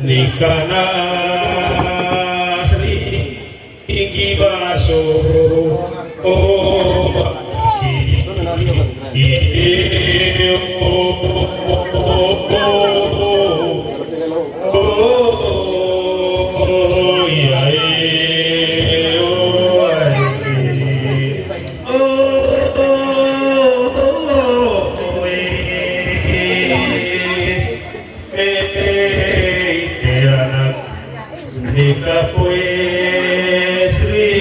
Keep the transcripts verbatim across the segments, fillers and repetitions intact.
Nikana sri Tinggi baso. Oh, Nika pue sri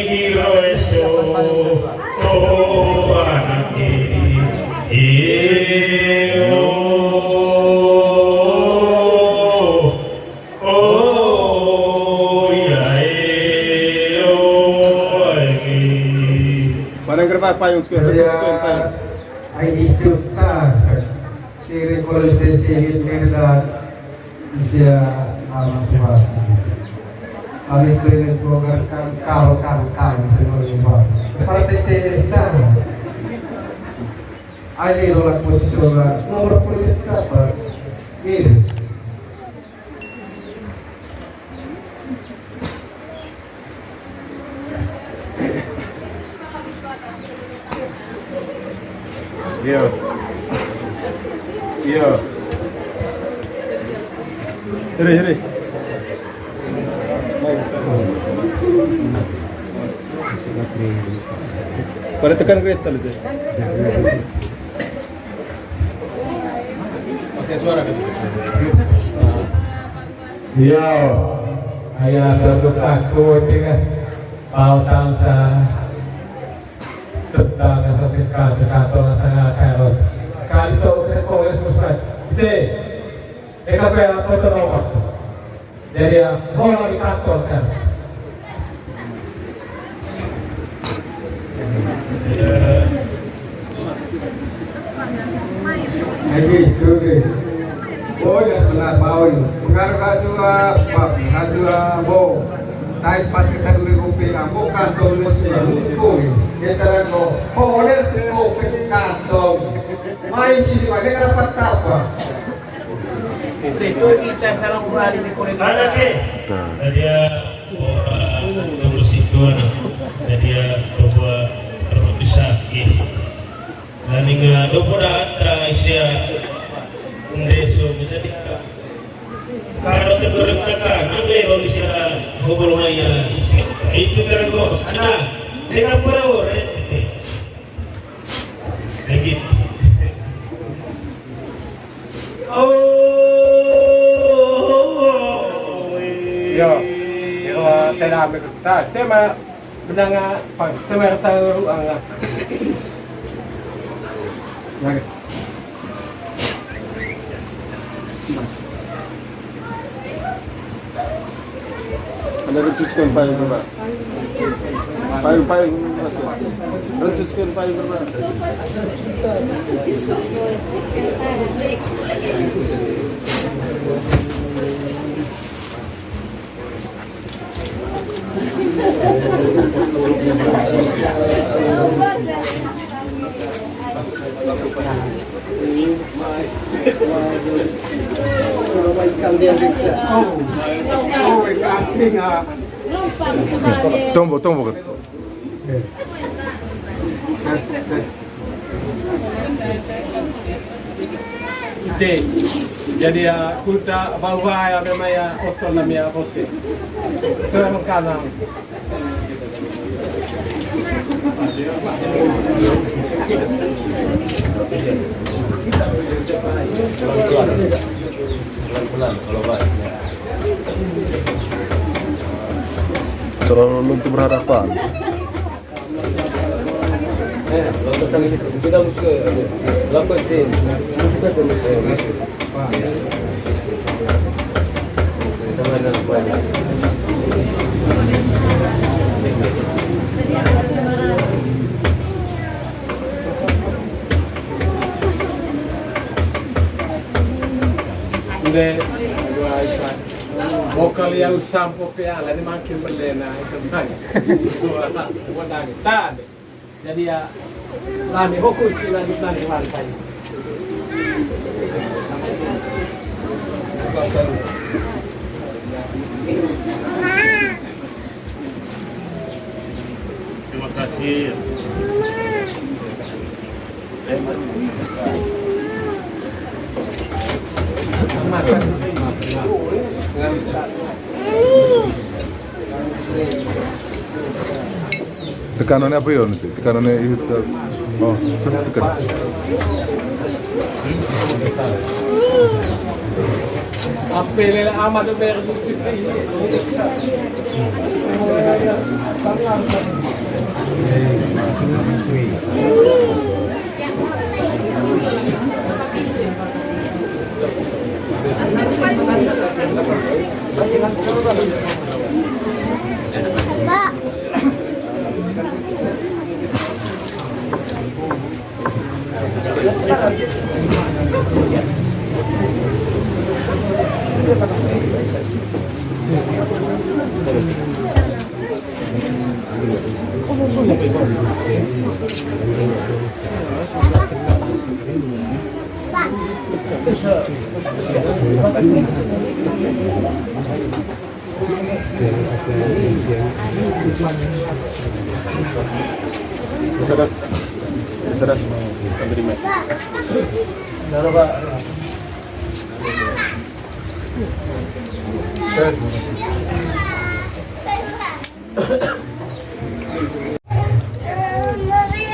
giro eso, oh, anake, eh, oh, oh, ya, eh, oh, eh. Mana gerbang payung sekian, sekian, sekian, payung. Ai, itu tak. Siri kualitas siri kerja isia anak suara. Kami pilih program kan karo kan kan semua bahasa. Partai C S kan. Ai, nolak posisi orang nomor politik apa? Gitu. Iya. Iya. Sini, sini. Pada tekan kereta itu. Pakai suara kan? Iya. Ayah terduk aku tengah. Pau tangsa. Tentang rasa cekal, cekal, tolong sangat, kalau kali itu kita sekolah, sekolah. Deh. Eka pe apa tuh nomor? Jadi ya, bola di kantor kan. Lagi itu deh. Oh, ya sebenarnya bau ini. Bukan baju apa, baju apa. Tai pas kita dulu rupiah, bukan tuh dulu sih, dulu sih. Kita kan kok, oh, dia tuh mau ke kantor. Main sini, pakai apa, apa? Sesuai kita salah hari di Korea. Ada ke? Nah. Dia, oh, ah, nomor situ, nah. Dia coba terpisah, gitu. Laning, ah, dopo data isia ndeso bisa dikata. Kalau terbentuk kan, apa yang bisa hubungannya? Itu tergolong. Nah, dengan power, eh. Lagi. Oh. Yo, yo, tena ambil kertas. Tema benang apa? Tema ruang apa? Lagi. Ada cucikan payung, Pak. Payung, payung, Pak. Ada cucikan payung, Pak. Tombo, tombo. Ite, jadi ya, kulta bawa ya, memang ya, oton lam ya, bote. Tuh emang kanang. Terlalu luntur berharapan. Nde, bokal ya usam kopi ala ni makin melena itu nang. Buat nang. Tan. Jadi ya, lami hoku si lagi lagi lantai. Terima kasih. Tekanannya apa ya, nanti? Tekanannya itu, oh, tekan. Apele ama de berbu siti. Sadar. Sadar. Sampai di mana?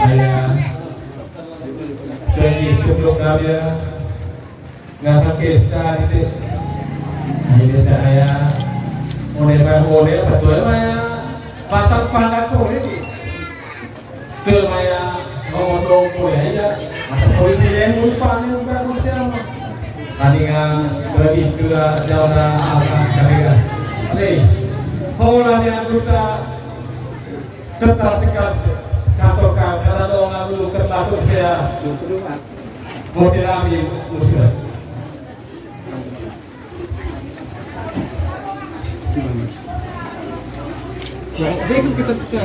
Ayah, jadi kublok karya. Ngasa kesa gitu. Ayo kita aya. One ba one apa tuh ya, maya. Patang pangkat boleh sih. Tuh maya ngomong dong boleh aja. Atau polisi yang lupa nih, bukan polisi apa. Tandingan lebih dua jauh dah apa kami dah. Nih. Hola ya kita tetap dekat kantor kami. Karena doang dulu terbatuk saya. Moderamin muslim. Beko kita pecah.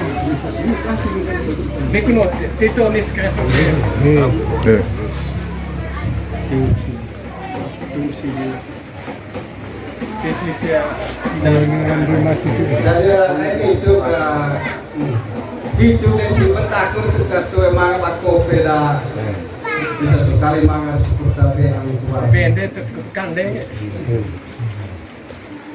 Beko no, tito ni sekarang. Eh. Tunggu sini. Tunggu sini. Jadi, ini itu, Kak. Itu deh si petakut, Kak, tuh emang lako beda. Bisa sekali mangan, kita be ang kuat. Bende, kandeng.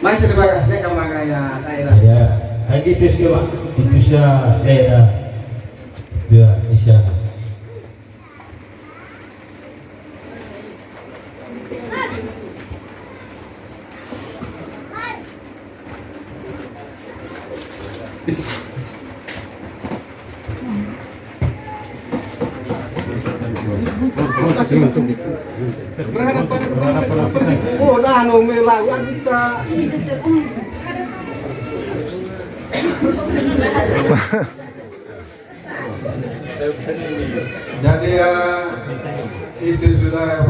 Masih di bawah, nek sama gaya daerah. Ya, lagi tis ke, Pak. Itu sia daerah. Ya, Isya. Oh, dah, no, melau, ya, kita. Jadi, ya, itu sudah, ya,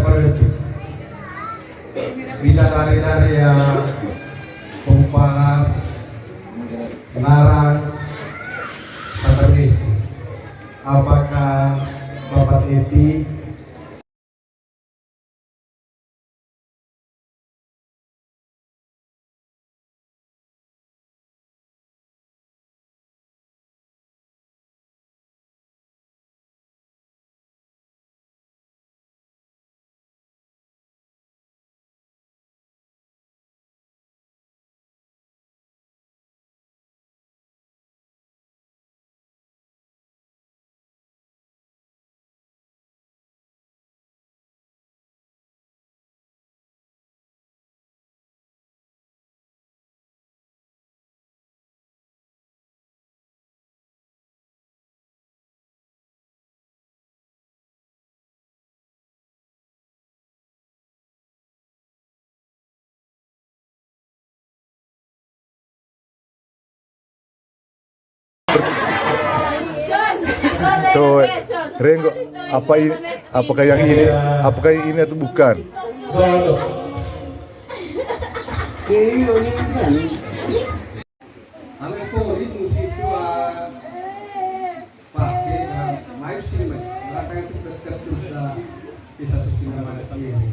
bidadari-dari, ya, pomparan, narang, sapermisi. Apakah Bapak Epi Tuh, Renggo, apa ini, apakah yang ini, apakah ini atau bukan? Iya, ini bukan. Ame pori musi tua pake, eh, mai sini, mai. Belakang itu dekat terus, eh, bisa susi nama depan ini.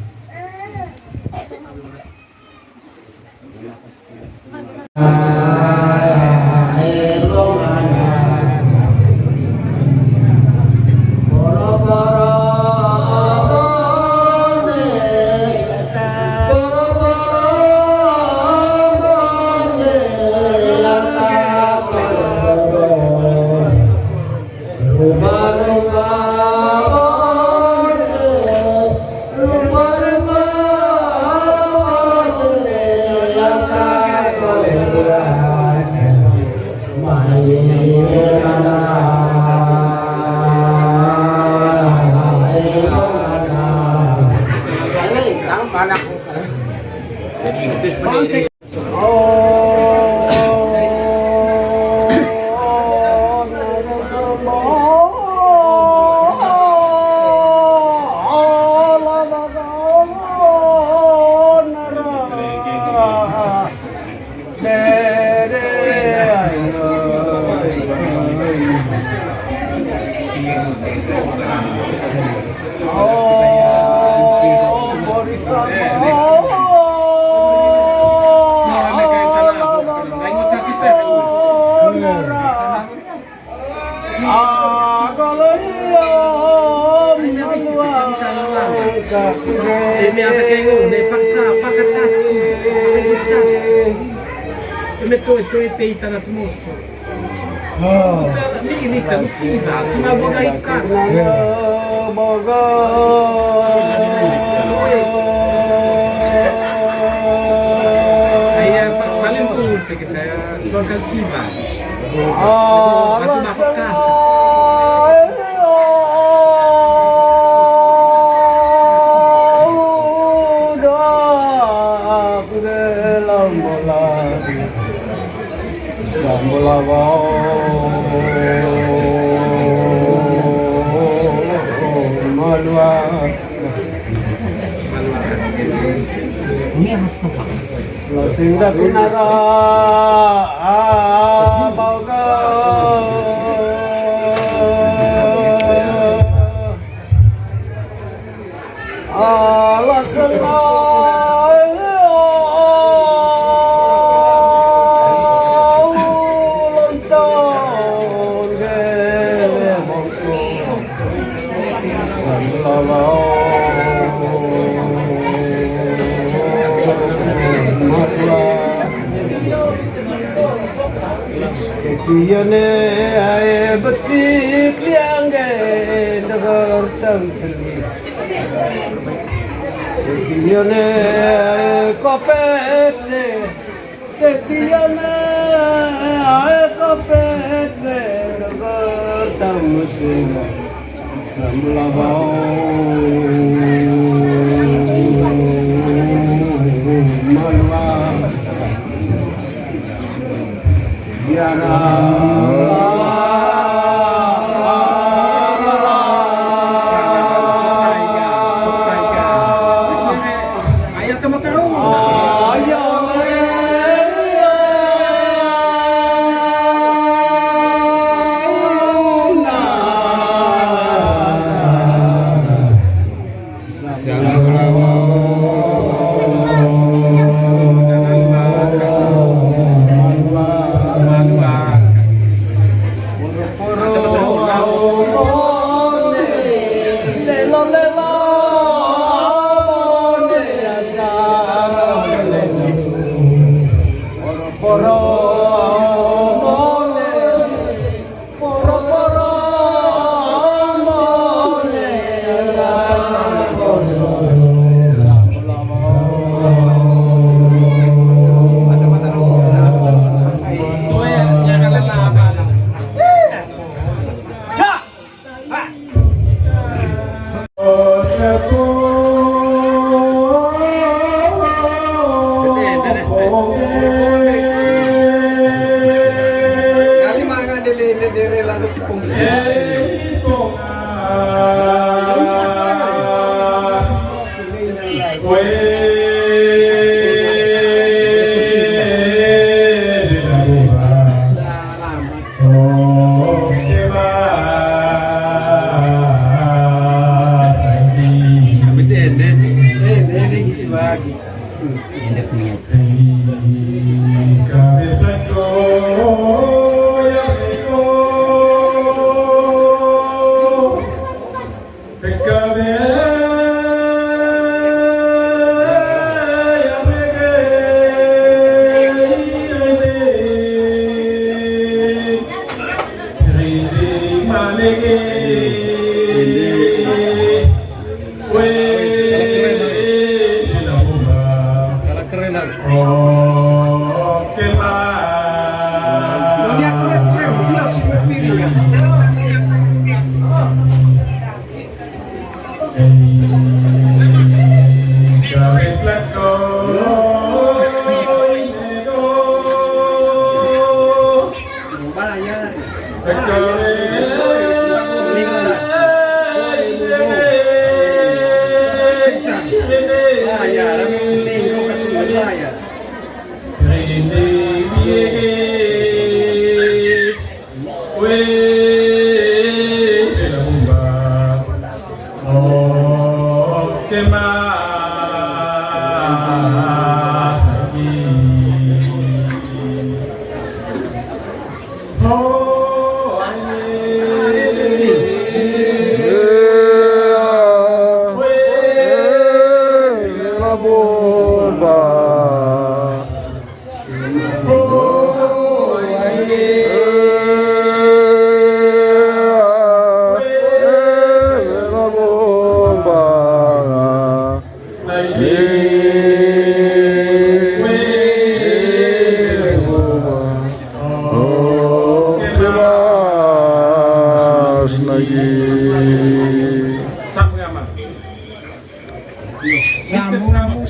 Ini apa kayak ngomong? Ini paksa, pakai caci, pakai caci. Ini tuh, itu, itu, itu, itu, Oh. Ini, ini kan Siva, Siva boga ikan. Ya. Iya, pa-, paling pun ke saya, soal Siva. Masuk makan. Sambalawa malua. Lasing dakunara, ah, bauga. Tetiane ae becik liangge ndeger teng seni. Tetiane ae kopete, tetiane ae kopete ndeger teng seni.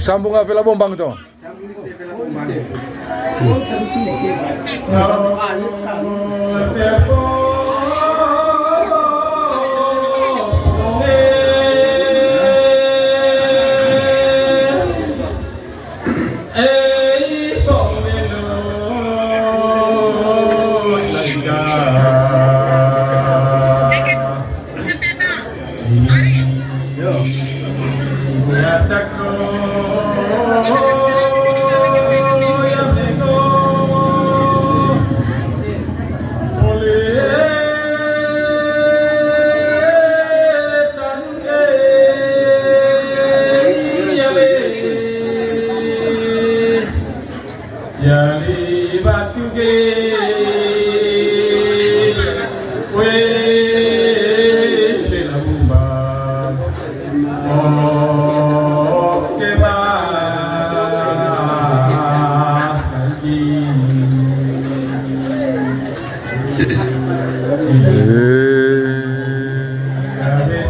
Sambung ka Vela Bombang to. Yali batu ge, we, Vela Bombang. Oke, Mas. Eh.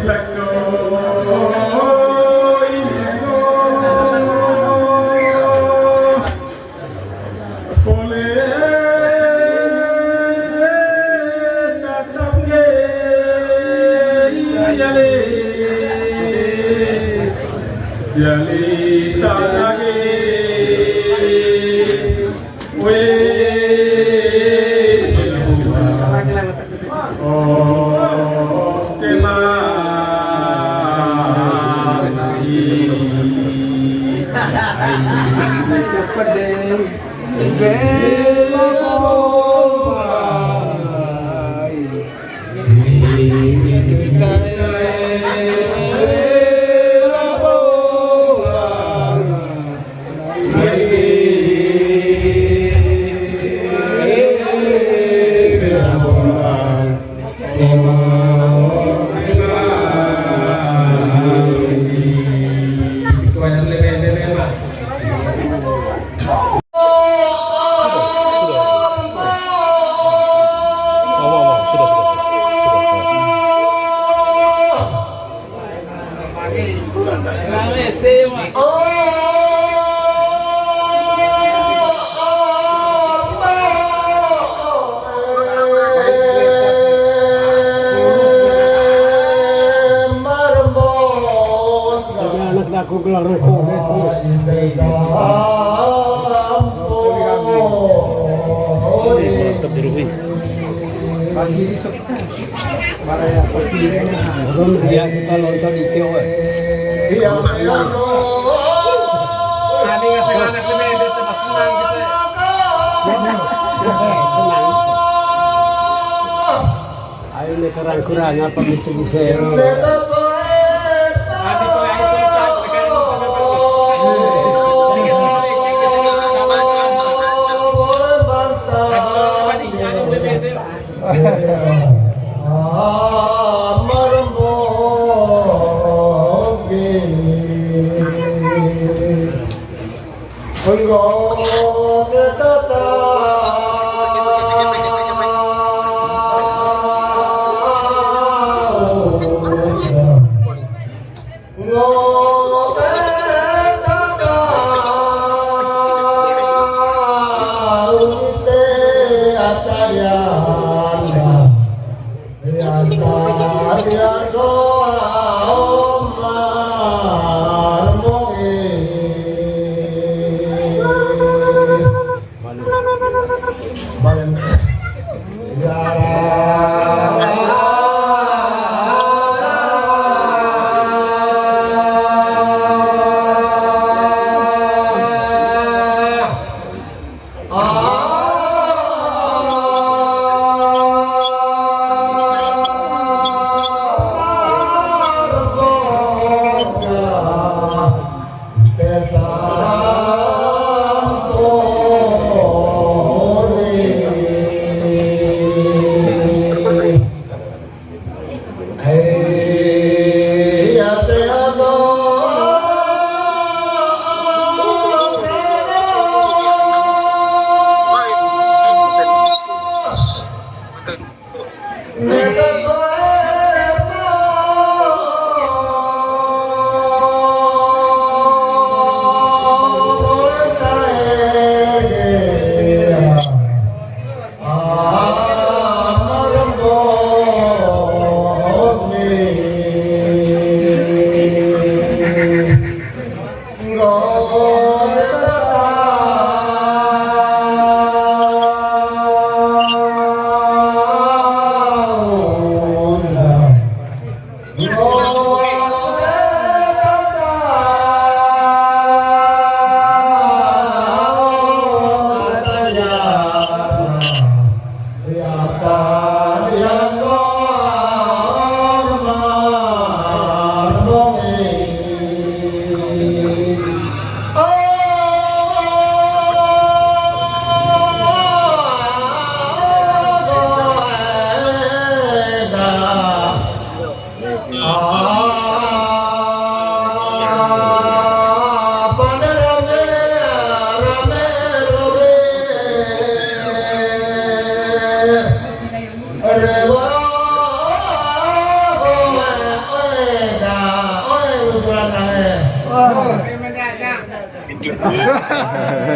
Anak daku gelar rokok. Mantap di Ruhi. Orang dia kita nonton di Tio, eh. Iya, iya. Kami ngasih anak lebih, dia tambah senang gitu. Senang. Ayo, ini kurang-kurang apa gitu bisa.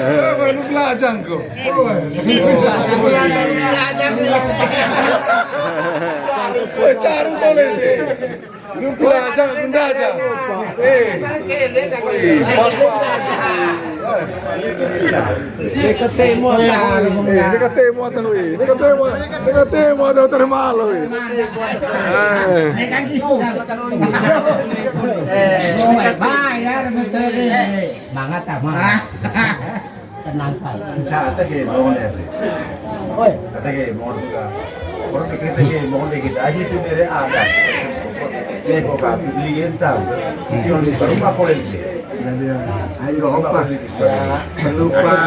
Eh, baru belajar kok. Woi, caru boleh sih. Lu belajar, bunda aja. Eh. Wih, pas, pas. Ini ketemu, eh, ini ketemu, eh, ini ketemu, ini ketemu, ada terima lo, eh. Eh. Ya, betul. Mangat, ah, mangat. Tenang, Pak. Sa, ata ke, mohon ya. Oi. Ata ke, mohon juga. Orang pikir ata ke, mohon dikit aja itu dari ada. Ini kok, Pak, beli entah. Yang di rumah boleh beli. Ayo, Pak. Lupa.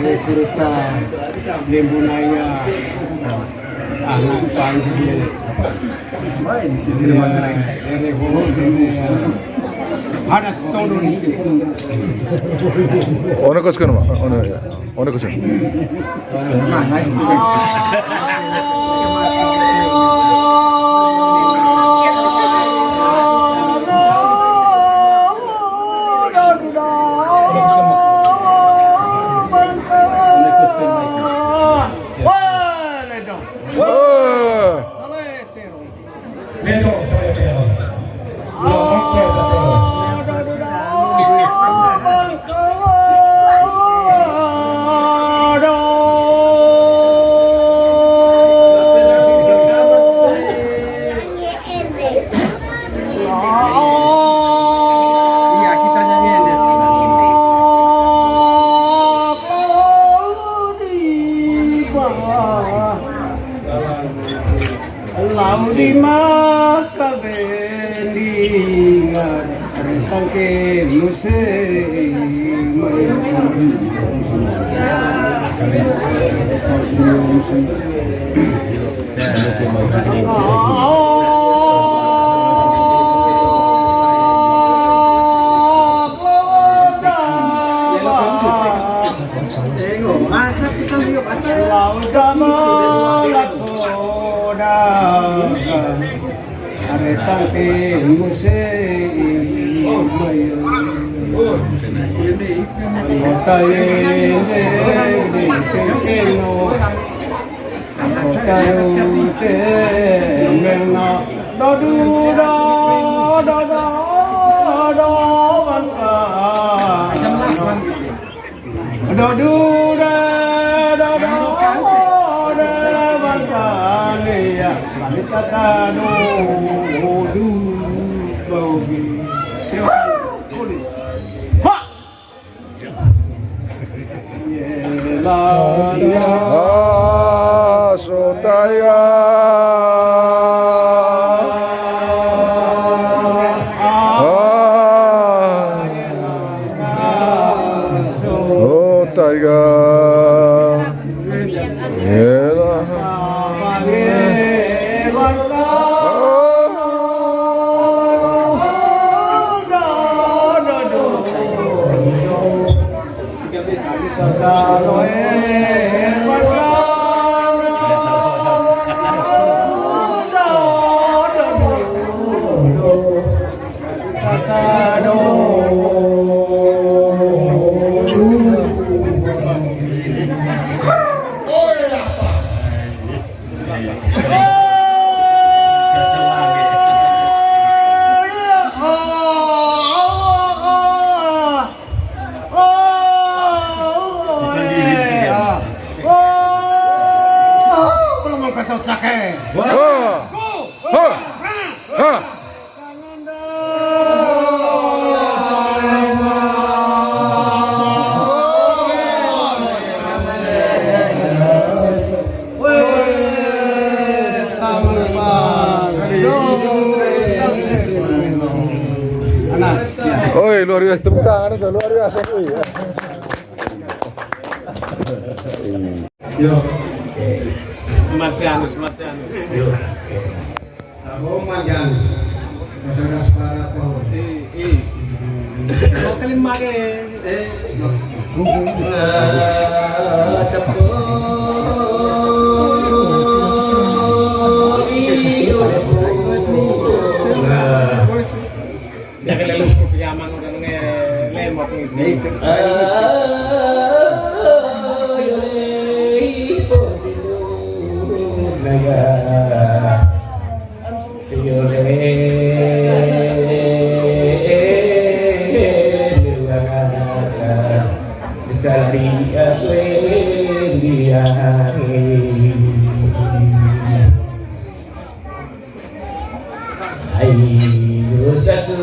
Cerita Lembu Naya. Anak panji. Anak setodon. Ona kos kono, Ma? Ona, ya. Ona kos kono. Wah. Lau di maka bendingan, rentang ke musik. Lau sama lakoda. Are tangke muse mayo. Anggota yende di kekeno. Anggota yende mena. Dodu do, dodo do, bangka. Dodu da, dodu da, bangkali ya, balik kata dodu, dogi. Ha! Yela, ah, sotaya. Ah. Oh, taiga. Yela. Ha! Ha! Oi, luar biasa, tepuk tangan itu, luar biasa, oi. Yo. Marsianus, Marsianus. Yo. Ako, Marsianus. Masang kaspara ko. Eh, eh. Ako, kalimage. Eh. Ah, capo. Iyo. Nah. Ayo satu.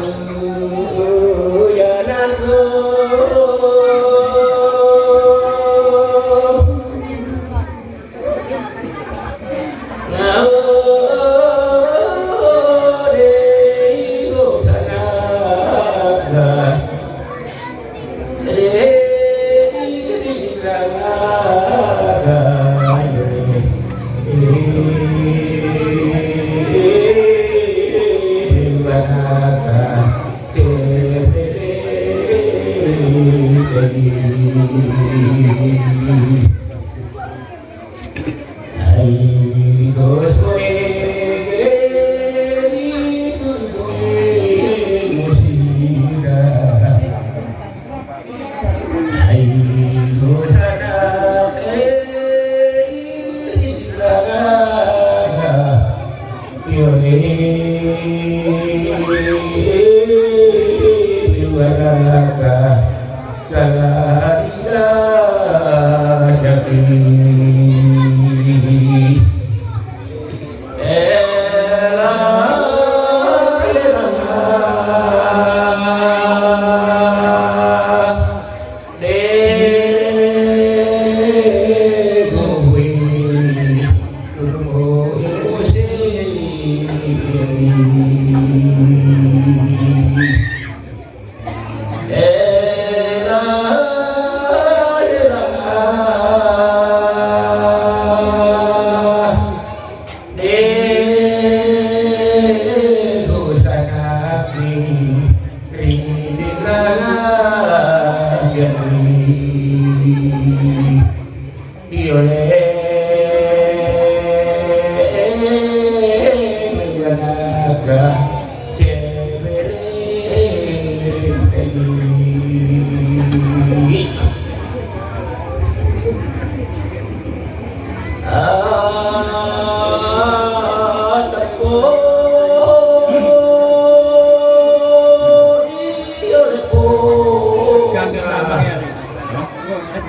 Ganggar damang ya.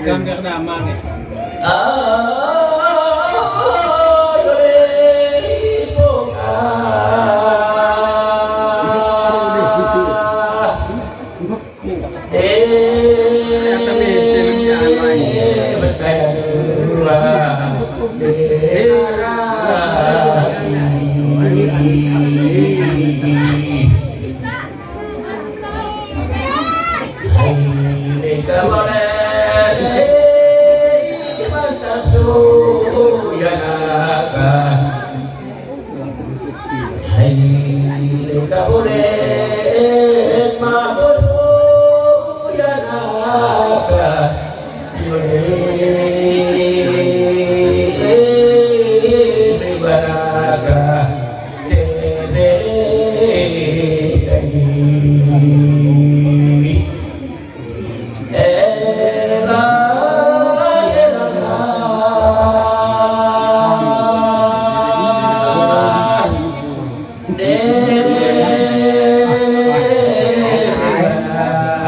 Ganggar damang ya.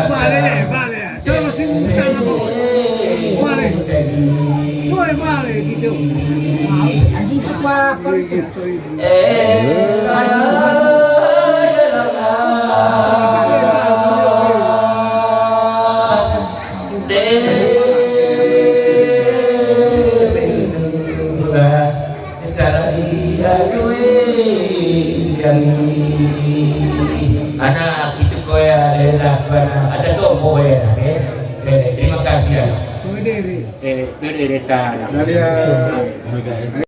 Vale, vale. Solo si un tema, po. Vale. Poi vale, dice. Así tu papá. Anak itu ko ya, ada tombo ya, oke. Oke, terima kasih ya. Eh, dari desa. Dari, eh,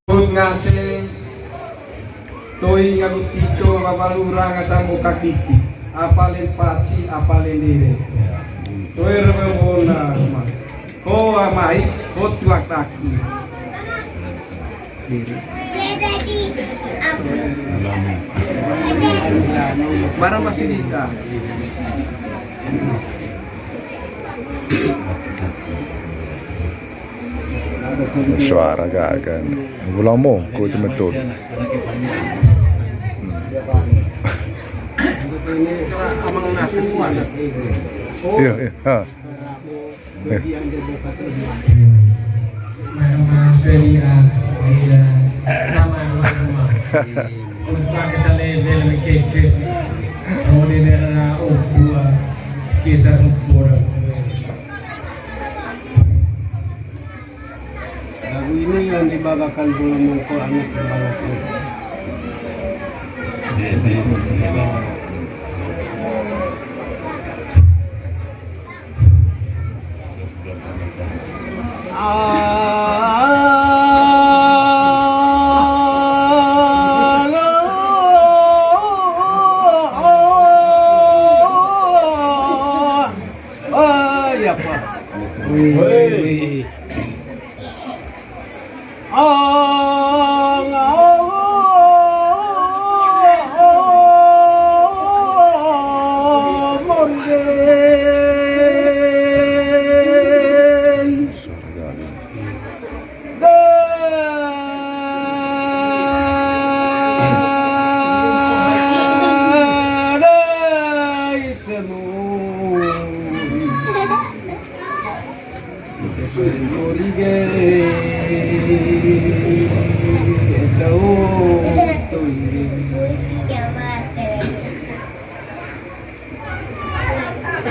Put ngase, toi ngagut pico, wawalu ranga sambo kakiti, apalen paci, apalen dire. Toi rebe bona ma. Ho amai, ho tuak taki. Barang masih dita. Suara gagan. Ulang mongko itu metode. Iya, iya. Ha. Eh. Lagu ini yang dibawakan Bulu Mongko anak Bulu Mongko. Wih, wih. Ang, ang, morden.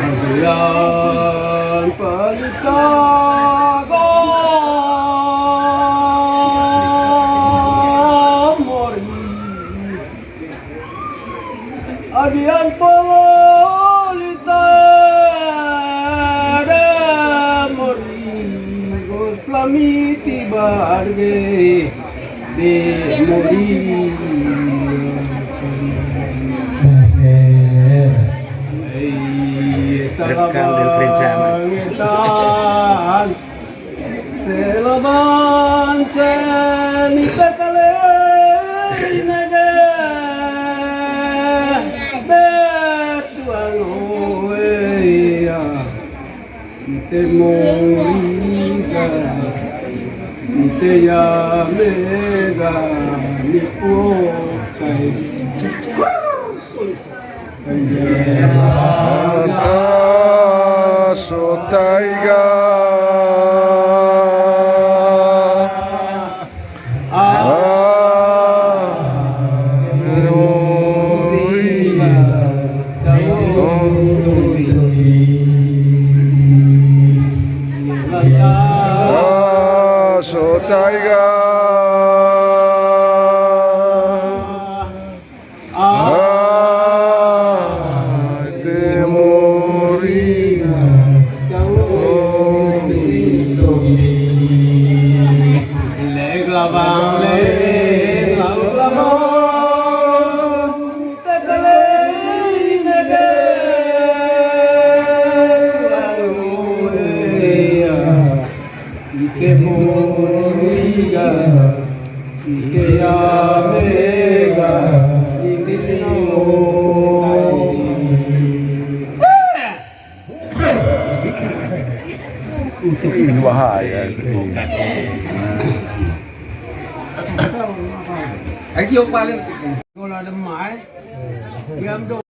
Adian pelita gamori. Adian pelita gamori. Gos lamiti barge. Di mori. Rekam dan perencanaan. Hei, talaban, talaban, seni tatale, naga, betuang, oh, iya. Nte moriga, nte yamega, ni kuokai. Anta sotaiga. Sotaiga. Ai te mori. Lek labang, lek labang. Ike moriga. Ike ya mega, ike tio. Ini bahaya. Ayo paling. Kalau ada mai, diam dong.